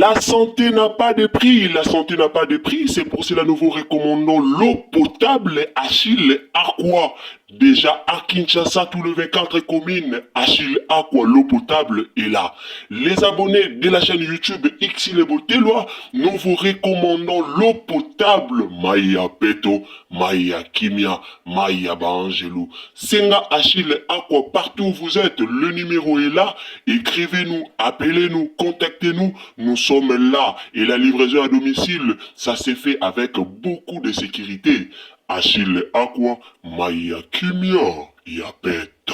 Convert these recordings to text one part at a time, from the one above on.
La santé n'a pas de prix, la santé n'a pas de prix, c'est pour cela nous vous recommandons l'eau potable Achille Aqua. Déjà à Kinshasa, tous les 24 communes, Achille Aqua, l'eau potable est là. Les abonnés de la chaîne YouTube Xile Botelwa, nous vous recommandons l'eau potable Maya Peto, Maya Kimia, Maya Baangelou. Senga Achille Aqua, partout où vous êtes, le numéro est là. Écrivez-nous, appelez-nous, contactez-nous. Nous sommes là. Et la livraison à domicile, ça s'est fait avec beaucoup de sécurité. Achille Aqua, Maya Kimia, Yapeta.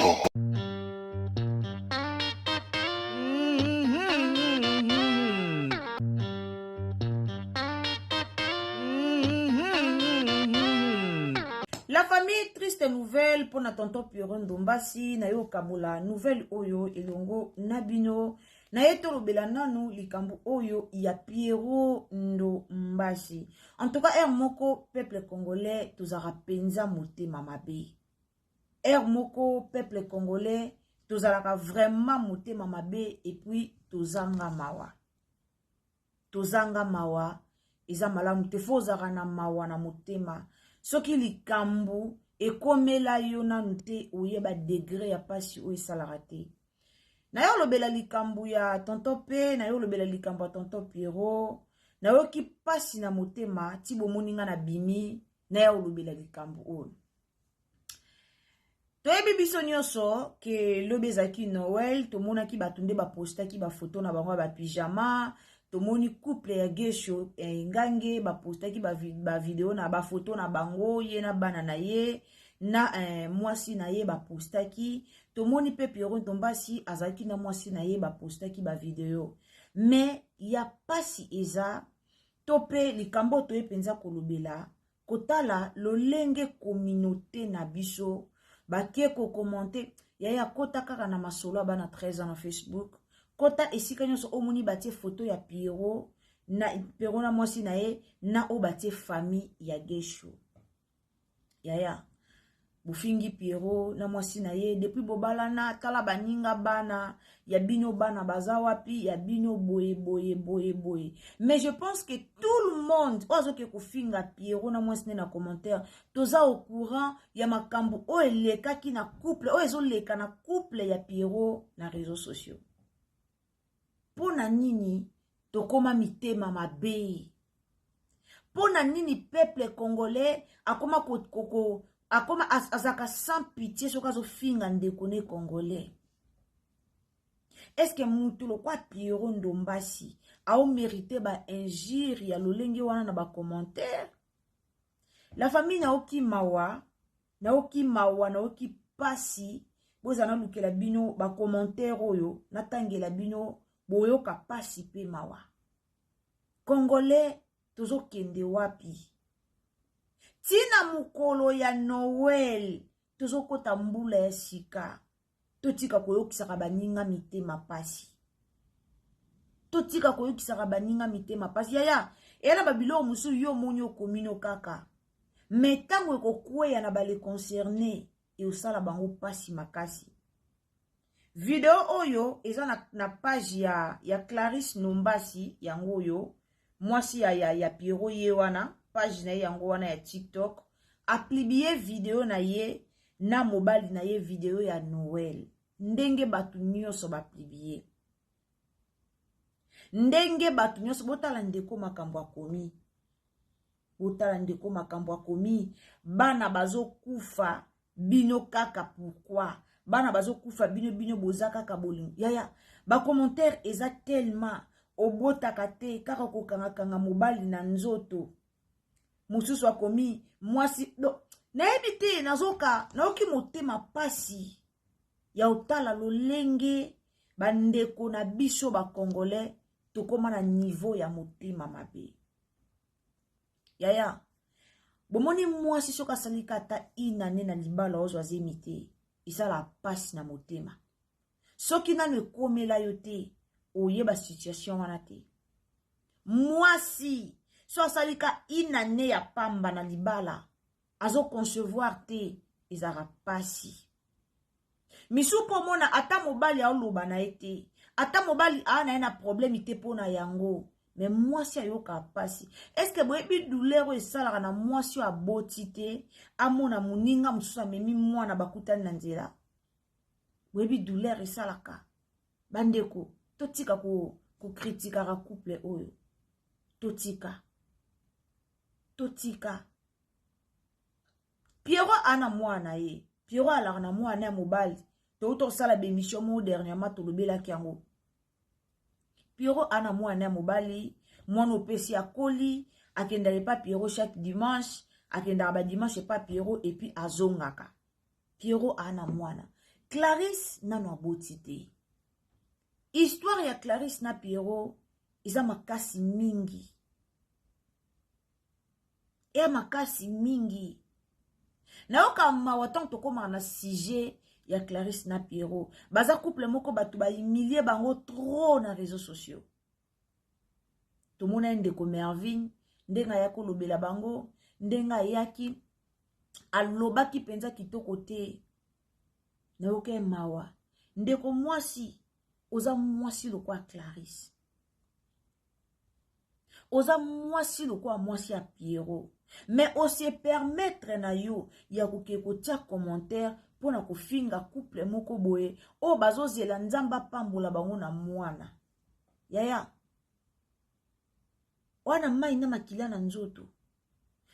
La famille, triste nouvelle pour na tonton Pierrot Ndombasi na yo kabola nouvelle oyo elongo na bino na ye tolobela nanu likambo oyo ya Pierrot Ndombasi. En tout cas, heure moko peuple congolais tozalaka mpenza motema mabe. Heure moko peuple congolais tozalaka vraiment motema mabe et puis tozanga mawa. Tozanga mawa eza malamu te, fo ozalaka na mawa na motema. Soki likambo ekomela yo nanu te, oyeba degré ya pasi oyo esalaka te. Na yo olobela likambo ya tonton P, na yo olobela likambo ya tonton Pierrot, nayoki pasi na motema ti bomoni nga na bimi na ya olobela likambo oyo. Toyebi biso nyonso ke lobi ezalaki Noël, tomonaki bato nde bapostaki bafoto na bango ya bapijama, tomoni couple ya Gesho Ngange bapostaki bavideo na bafoto na bango, ye na bana na ye na mwasi na ye bapostaki. Tomoni mpe Pierrot Ndombasi azalaki na mwasi na ye, bapostaki bavideo. Mais ya pasi eza to mpe likambo toye mpenza kolobela, kotala lolenge communauté na biso bake kokommente. Yaya, kota kaka na masolo ya bana 13 ans na Facebook, kota esika nyonso omoni batie foto ya Pierrot na Pierrot na mwasi na ye na oyo batie famille ya Gesho. Yaya, bofingi Pierrot na mwasi na ye depuis bobalana, tala baninga bana ya bino, bana baza wapi ya bino, boye boye boye boye. Mais je pense que tout le monde oyo azoke kofinga Pierrot na mwasi ne na commentaire, toza au courant ya makambo oyo elekaki na couple, oyo ezoleka na couple ya Pierrot na réseaux sociaux. Mpo na nini tokóma mitema mabe? Mpo na nini peuple congolais akóma akoma azalaka sans pitié soki azofinga ndeko ne congolais? Est-ce mutu lokwa Pierrot Ndombasi aomérite bainjure ya lolenge wana na bacommentaire? La famille, naoki mawa, naoki mawa, naoki pasi. Bozala nalukela bino bacommentaire oyo natangela bino, boyoka pasi mpe mawa. Congolais, tozokende wapi? Ntina mokolo ya Noël, tozokɔta mbula ya sika, totika koyokisaka baninga mitema pasi, totika koyokisaka baninga mitema pasi. Yaya, eya na babiloko mosusu yo omoni okomino kaka, me ntango ekokweya na bale concerné, eosala bango mpasi makasi. Video oyo eza na page ya Clarisse Nombasi, yango oyo mwasi ya Pierrot, ye wana page na ye yango wana ya TikTok, apublier video na ye na mobali na ye, video ya Noël, ndenge bato nyonso bapublier, ndenge bato nyonso botala ndeko makambo akomi, botala ndeko makambo akomi: bana bazokufa, bino kaka pourquoi bana bazokufa, bino bino boza kaka bolingo. Yaya, bacommentaire eza tellement: obotaka te, kaka kokangakanga mobali na nzoto. Mosusu akomi mwasi do, nayebi te. Nazoka nayoki motema pasi ya otala lolenge bandeko na biso bacongolais tokóma na niveau ya motema mabe. Yaya, bomoni mwasi soki asalika ata inane na libala, ozwa zemi te, esala pasi na motema. Soki nano ekomela yo te, oyeba situation wana te. Mwasi so asalika inane ya pamba na libala, azoconcevoir te, ezalaka pasi. Misu mpo omona ata mobali aoloba na ye te, ata mobali aa na ye na problème te mpo na yango. Mais mwasi ayokaka mpasi. Eske boyebi douleur oyo esalaka na mwasi oyo aboti te, amona moninga mosusu amemi mwana, bakutani na nzela? Boyebi douleur esalaka? Bandeko, totika kokritikaka couple oyo. Totika, totika. Pierrot ana mwana ye, Pierrot alaka na mwana ya mobali. Touti kosala bémission moko dernièrement, tolobelaki yango. Pierrot ana mwana ya mobali, mwana opesi akoli, akendaka epa Pierrot chaque dimanche, akendaka badimanche epa Pierrot et puis azongaka. Pierrot ana mwana. Clarisse nano aboti te. Histoire ya Clarisse na Pierrot eza makasi mingi, eya makasi mingi. Nayoka mawa ntango tokomaka na sujet ya Clarisse na Pierrot. Baza couple moko bato bahumilie bango trop na réseaux sociaux. Tomona ye ndeko Mervine ndenge aya kolobela bango, ndenge ayaki alobaki mpenza kitoko te. Nayoka ye mawa. Ndeko mwasi, oza mwasi lokola Clarisse, oza mwasi lokola mwasi ya Pierrot, mais ose permettre na yo ya koke kotia commentaire mpona kofinga couple moko boye oyo bazozela Nzambe apambola bango na mwana. Yaya, wana mai na makila na nzoto,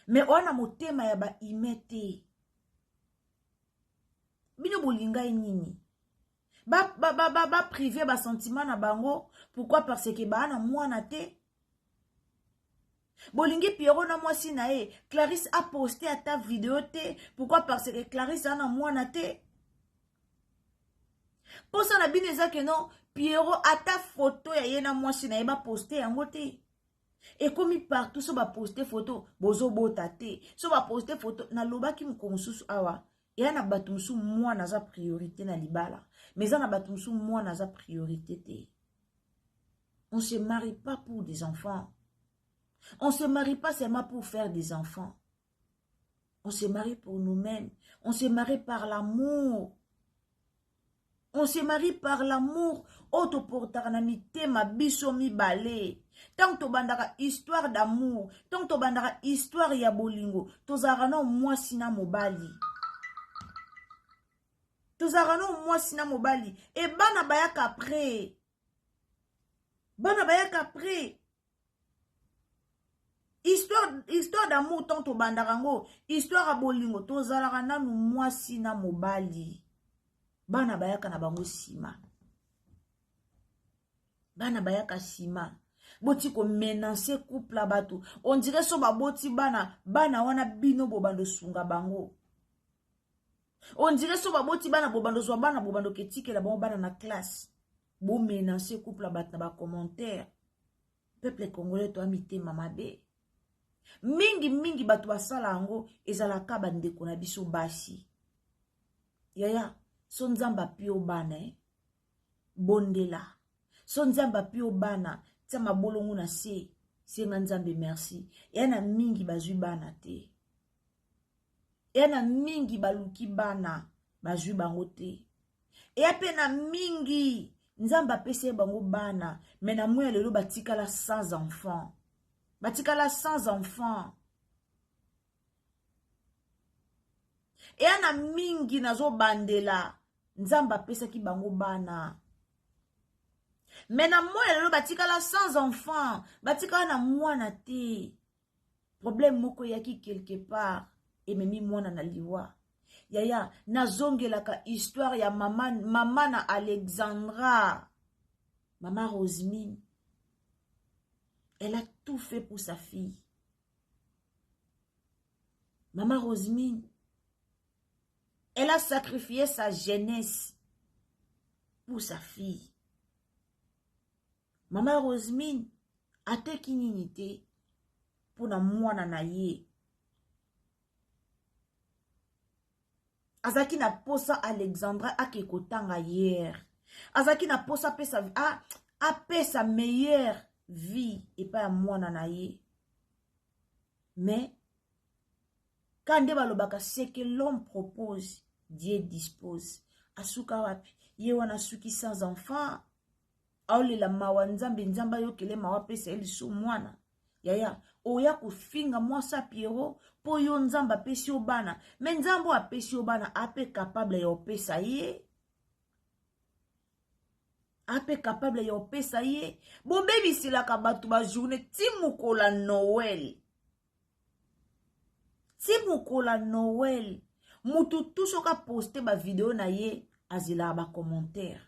mais wana motema ya baime te. Bino bolingai nini? Baprive ba, ba, ba basentiment na bango. Pourquoi? Parce que baa na mwana te. Bolingi Pierrot na mwasi na ye Clarisse aposte ata video te. Pourquoi? Parce que Clarisse aza na mwana te. Mposa na bino eza ke non, Pierrot ata foto ya ye na mwasi na ye baposte yango te. Ekomi partout, so baposte foto bozobota te, so baposte foto. Nalobaki mokolo mosusu awa, eya na bato mosusu mwana aza priorité na libala, mais eza na bato mosusu mwana aza priorité te. On se marie pas pour des enfants, on se marie pas seulement pour faire des enfants, on se marie pour nous-mêmes, on se marie par l'amour. On se marie par l'amour oyo toportaka na mitema biso mibale. Ntango tobandaka histoire d'amour, ntango tobandaka histoire ya bolingo, tozalaka na mwasi na mobali, tozalaka na mwasi na mobali. E bana bayaka après, bana bayaka après. Histoire d'amour, ntango tobandaka yango, histoire ya bolingo, tozalaka nanu mwasi na mobali. Bana bayaka na bango nsima, bana bayaka nsima. Boti komenacer couple ya bato, on dirait so baboti bana, bana wana bino bobanda osunga bango. On dirait so baboti bana, bobanda ozwa bana, bobanda oketikela bango bana na classe. Bomenacer couple ya bato na bacommentaire. Peuple congolais, toya mitema mabe mingi mingi. Bato basala yango ezalaka bandeko na biso basi. Yaya, so Nzambe api yo bana, eh? Bondela. So Nzambe api yo bana, tia mabolongo na se, senga Nzambe merci. Eya na mingi bazwi bana te, eya na mingi baluki bana, bazwi bango te. Eya mpe na mingi Nzambe apesi ye bango bana, mais na moi ya lelo batikala sans enfant, batikala sans enfant. Eya na mingi nazobandela, Nzambe apesaki bango bana, mais na moi ya lelo batikala sans enfant, batikala na mwana te. Problème moko eyaki quelque part, ememi mwana na liwa. Yaya, nazongelaka histoire ya mama, mama na Alexandra, mama Rosemine. Elle a tout fait pour sa fille. Mama Rosemine, elle a sacrifié sa jeunesse pour sa fille. Mama Rosemine ateki nini te mpona mwana na ye. Azalaki na posa Alexandra ake kotanga hier, azalaki na posa apesa, apesa meilleure vie epai ya mwana na ye. Mais ka nde balobaka, ce que l'homme propose, Dieu dispose. Asuka wapi? Ye wana asuki sans enfant. Aolela mawa Nzambe, Nzambe ayokele mawa, apesa ye lisusu mwana. Yaya, oya kofinga mwasi ya Pierrot mpo yo Nzambe apesi yo bana. Me Nzambe oyo apesi yo bana ape capable ya opesa ye, ape capable ya opesa ye. Bobebiselaka bato ba journée ti mokolo ya Noël, ti mokolo ya Noël. Mutu tu soki aposte ba video na ye azelaka ba commentaire.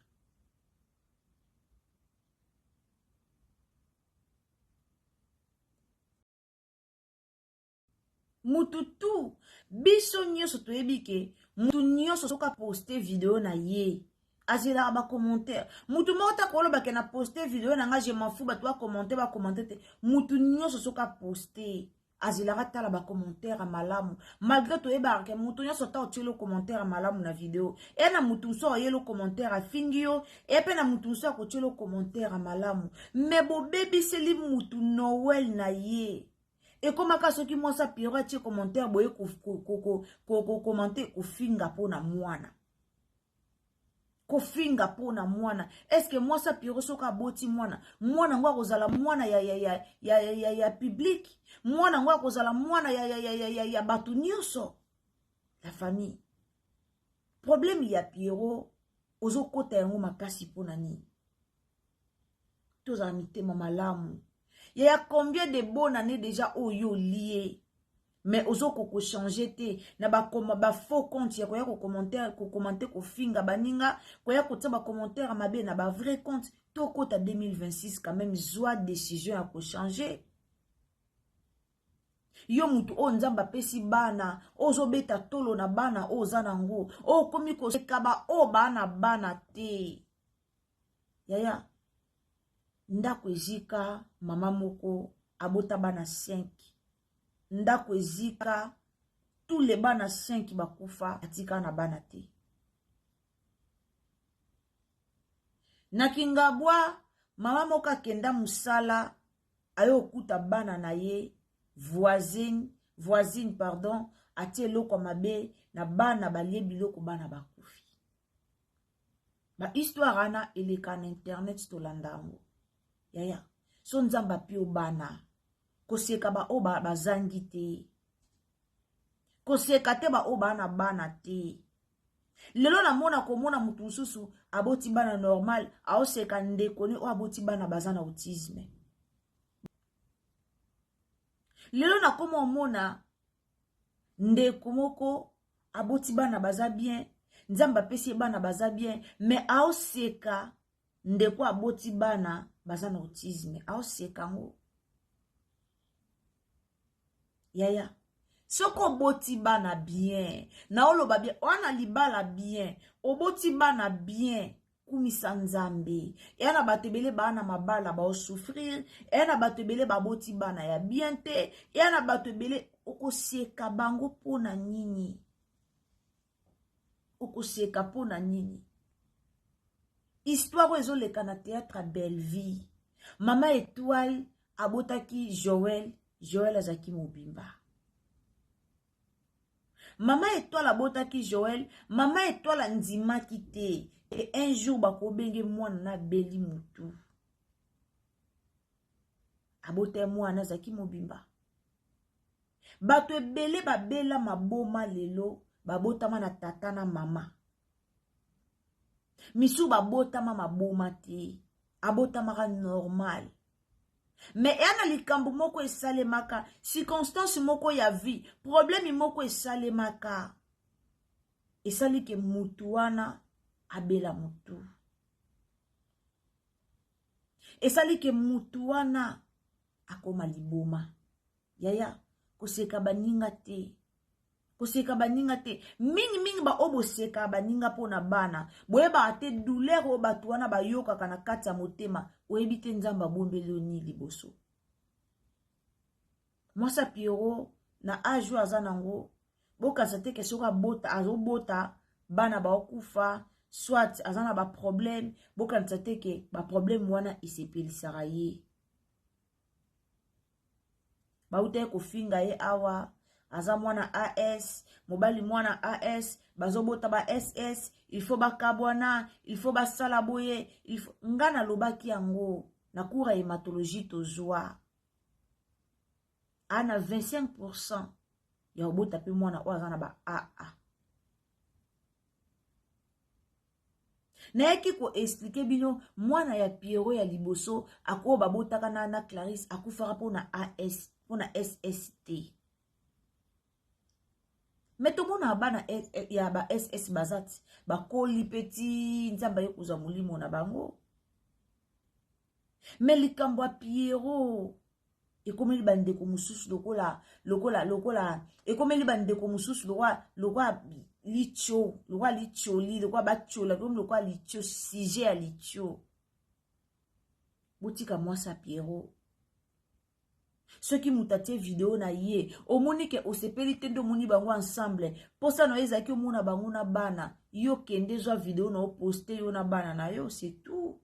Mutu tu, biso nyonso toyebi ke mutu nyonso soki aposte video na ye azelaka ba commentaire. Mutu moko ta koloba ke na poste video na nga, je m'en fous, bato bakommente bakommente te. Mutu nyonso soki aposte azelaka tala ba commentaire ya malamu, malgré toyebaka ke mutu nyonso ata otieli commentaire ya malamu na video e na mutu mosusu akoyeli commentaire afingi yo, e mpe na mutu mosusu akotieli commentaire ya malamu. Me bobebiseli mutu Noël na ye. Ekomaka soki mwasi ya Pierrot atie commentaire boye, kokommente kofinga mpona mwana, kofinga mpona mwana. Est-ce mwasi ya Pierrot soki aboti mwana, mwana yango akozala mwana ya public? Mwana yango akozala mwana ya bato nyonso? La famille, problème ya Pierrot ozokota yango makasi mpona nini? Tozala mitema malamu. Yaya, combien de bonne année déjà oyo olie, mais ozokoka kochange te na bakoma bafaux compte ya koya kocommenter, kocommenter, kofinga baninga, koya kotia bacommentaire mabe na bavrai compte. Tokota 2026 quand même, zwa décision ya kochange. Yo mutu oyo Nzambe apesi bana, ozobeta tolo na bana oyo oza nango, oyo okomi koseka baoyo baa na bana te. Yaya, ndako ezika, mama moko abota bana 5, ndako ezika, tous les bana 5 bakufa, atika na bana te. Na Kingabwa, mama moko akenda mosala, aye okuta bana na ye, voisine, pardon, atie eloko ya mabe na bana, balie biloko, bana bakufi. Bahistoire wana eleka na internet, tolanda yango. Yaya, so Nzambe api yo bana, koseka baoyo bazangi te, koseka te baoyo baa na bana te. Lelo namona komona motu mosusu aboti bana normal, aoseka ndeko ne oyo aboti bana baza na autisme. Lelo nakoma omona ndeko moko aboti bana baza bien, Nzambe apesi ye bana baza bien, mais aoseka ndeko aboti bana baza na autisme, aoseka yango. Yaya, soki oboti bana bien, naoloba bien wana libala bien, oboti bana bien, kumisa Nzambe. Eya na bato ebele baa na mabala baosouffrir, eya na bato ebele baboti bana ya bien te, eya na bato ebele. Okoseka bango mpona nini? Okoseka mpona nini? Histoire oyo ezoleka na théâtre ya Belleville, mama Étoile abotaki Joel, Joel azalaki mobimba. Mama Étoile abotaki Joel, mama Étoile andimaki te e un jour bakobenge mwana na abeli mutu. Abota ye mwana azalaki mobimba. Bato ebele babela maboma lelo, babotama na tata na mama. Misu babotama maboma te, abotamaka normal. Me eya na likambo moko esalemaka, circonstance moko ya vie, problème moko esalemaka, esali ke mutu wana abela mutu, esali ke mutu wana akoma liboma. Yaya, koseka baninga te, koseka baninga te, mingimingi baoyo boseka baninga mpona bana, boyebaka te douleur oyo bato wana bayokaka na kati ya motema. Oyebi te Nzambe abombeli yo nini liboso. Mwasi ya Pierrot na age oyo aza nango, bokanisa te ke soki abota, azobota bana baokufa, soit aza na baproblème. Bokanisa te ke baproblème wana esepelisaka ye. Bauta ye kofinga ye awa. aza mwana as, mobali mwana as, bazobota ba ss, il faut bakabwana, il faut basala boye, il faut... Nga nalobaki yango na cours ya hématologie, tozwa a na 25% ya kobota mpe mwana oyo aza na ba aa. Nayaki koexpliquer bino, mwana ya Piero ya liboso akoyo babotaka na Clarisse akufaka mpona as, mpona sst. Me tomona bana ya ba ss baza ti bakoli mpe ti Nzambe aye kozwa molimo na bango. Me likambo ya Piero ekomeli bandeko mosusu lokola ekomeli bandeko mosusu lokola litio, lokola litioli, lokola batiola, lokola litio, sujet ya litio. Botika mwasi ya Piero. Soki moto atie video na ye, omoni ke osepeli te nde omoni bango ensemble, mposa na yo ezalaki omona bango na bana, yo kende zwa video na oposte yo na bana na yo, c'est tout,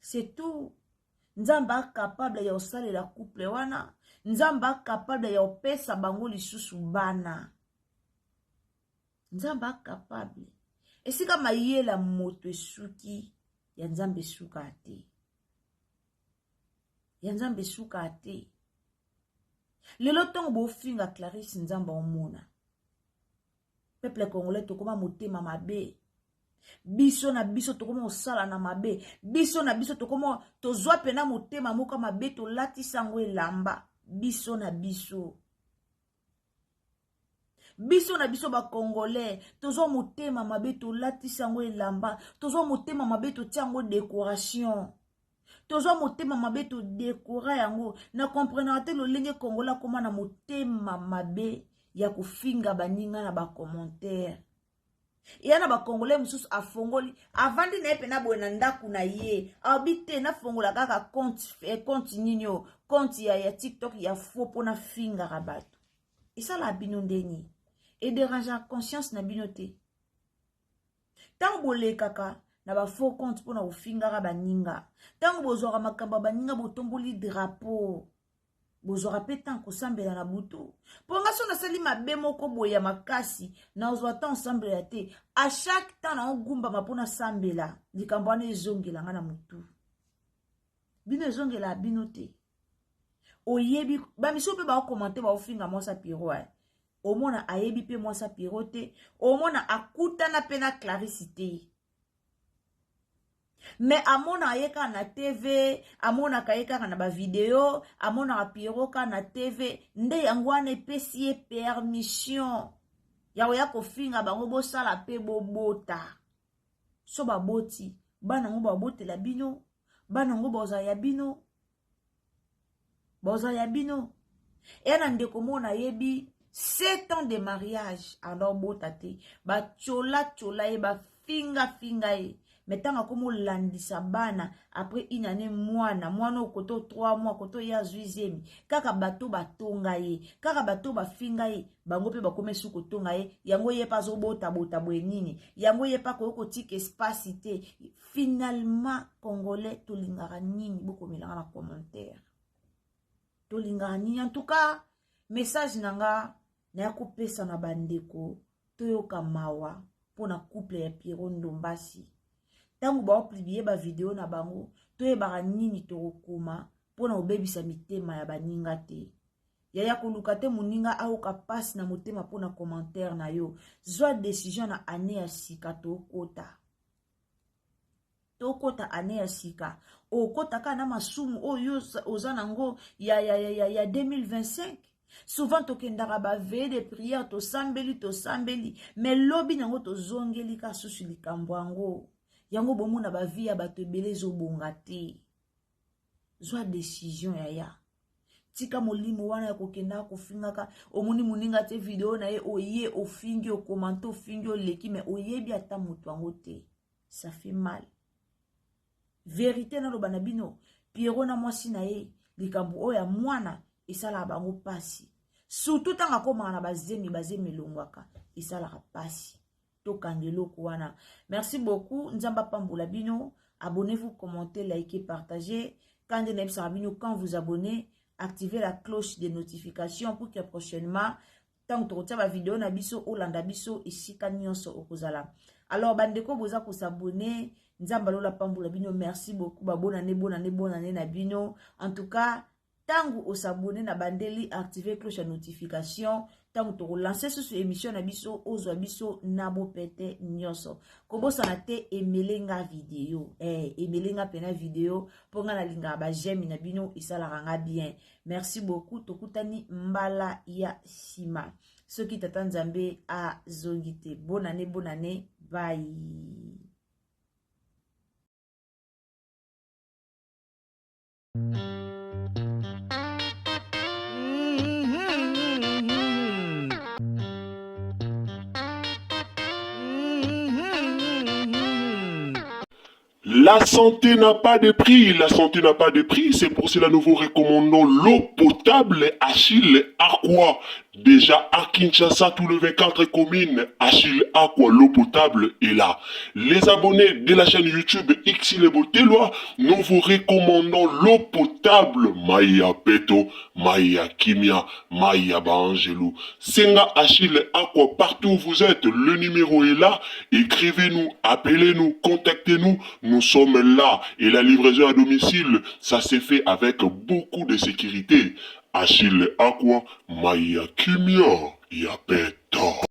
c'est tout. Nzambe acapable ya kosalela couple wana, Nzambe acapable ya kopesa bango lisusu bana, Nzambe acapable. Esika mayela moto esuki, ya Nzambe esuka te, ya Nzambe esuka te. Lelo ntongo bofinga Clarisse, Nzambe aomona. Peuple congolais, tokóma motema mabe. Biso na biso tokóma kosala na mabe. Biso na biso tokóma tozwa mpena motema moko mabe, tolatisa yango elamba. Biso na biso, biso na biso bacongolais, tozwa motema mabe, tolatisa yango elamba, tozwa motema mabe, totia yango décoration, tozwa motema mabe, todécorer yango. Na comprenaka te lolenge congolais akóma na motema mabe ya kofinga baninga na bacommentaire. Eya na bacongolais mosusu, afongoli, avandi na ye mpena boye na ndako na ye, alobi te nafongola kaka compte nini oyo, compte ya TikTok ya faux, mpo nafingaka bato. Esalaka bino ndeni? Edérangeaka conscience na bino te ntango bolekaka na bafaux compte mpona kofingaka baninga? Ntango bozwaka makambo ya baninga, botomboli drapeau, bozwaka mpe ntango kosambela na butu? Mpo nga so nasali mabe moko boye ya makasi, nazwa ntan osambela te. A chaque temps naogumbama mpo nasambela, likambo wana ezongela nga na motu. Bino ezongela bino te? Oyebi bamisusu mpe baocommenter, baofinga mwasi ya Piero. Omona ayebi mpe mwasi ya Piero te, omona akutana mpe na Clarisse te, me amonaka ye kaka na TV, amonaka ye kaka na bavideo, amonaka Piero kaka na TV. Nde yango wana epesi ye permission ya koya kofinga bango. Bosala mpe bobota, so baboti bana yango, babotela bino bana yango, bazala ya bino, bazala ya bino. Eya na ndeko moko nayebi, 7 ans de mariage, alors bota te. Batiolatiola ye, bafingafinga ye, me ntango akómi olandisa bana, après une année, mwana oyo koto 3 mois koto ye azwi zemi. Kaka bato batonga ye, kaka bato bafinga ye, bango mpe bakomi esu kotonga ye. Yango ye mpe azobotabota boye nini, yango ye mpe akoki kotika espace te. Finalement, congolais tolingaka nini? Bokomelanga na commentaire, tolingaka nini? En tout cas, message na nga naya kopesa na bandeko, toyoka mawa mpona couple ya Piero Ndombasi. Ntango baopublier bavideo na bango, toyebaka nini tokokoma mpona kobebisa mitema ya baninga te. Yaya, koluka te moninga aoka mpasi na motema mpona commentaire na yo. Zwa décision na année ya sika tokota, tokota année ya sika, okota kaka na masumu oyo oza nango ya 2025. Souvent tokendaka baveillée de prière, tosambeli, tosambeli, mais lobi nango tozongeli ka susu likambo yango. Yango bomona bavie ya bato ebele ezobonga te. Zwa décision, yaya, tika molimo wana ya kokendaka kofingaka. Omoni moninga te video na ye, oye ofingi, ocommenter, ofingi, oleki, me oyebi ata moto yango te. Ça fait mal, vérité naloba na bino. Piero na mwasi na ye, likambo oyo ya mwana esalaka bango mpasi, surtout ntango akomaka na bazemi, bazemi elongwaka, esalaka mpasi. Tokanga eloko wana. Merci beaucoup, Nzambe apambola bino. Abonnez-vous, commentez, likez, partagez. Quand nde nayebisaka bino, quand vous abonnez. Activez la cloche de notification pour que prochainement ntango tokotia bavideo na biso, olanda biso esika nyonso okozala. Alors bandeko, boza kos'abonner, Nzambe alola pambola bino. Merci beaucoup. Babonane, bonane, bonane na bino. En tout cas, ntango os'abonner na bandeli, active cloche ya notification, ntango tokolancer susu émission na biso, ozwa biso na bopete nyonso. Kobosana te, emelenga video, emelenga mpena video, mpo nga nalingaka baj'aime na bino, esalaka nga bien. Merci beaucoup. Tokutani mbala ya nsima soki Tata Nzambe azongi te. Bonane, bonane, bye. La santé n'a pas de prix, la santé n'a pas de prix, c'est pour cela nous vous recommandons l'eau potable Achille Aqua. Déjà à Kinshasa, tous les 24 communes, Achille Aqua, l'eau potable est là. Les abonnés de la chaîne YouTube Xile Boteloi, nous vous recommandons l'eau potable Maya Peto, Maya Kimia, Maya Baangelou. Senga Achille Aqua, partout où vous êtes, le numéro est là. Écrivez-nous, appelez-nous, contactez-nous. Nous sommes là. Et la livraison à domicile, ça s'est fait avec beaucoup de sécurité. Achille Aqua, Maya Kimia, Yapeto.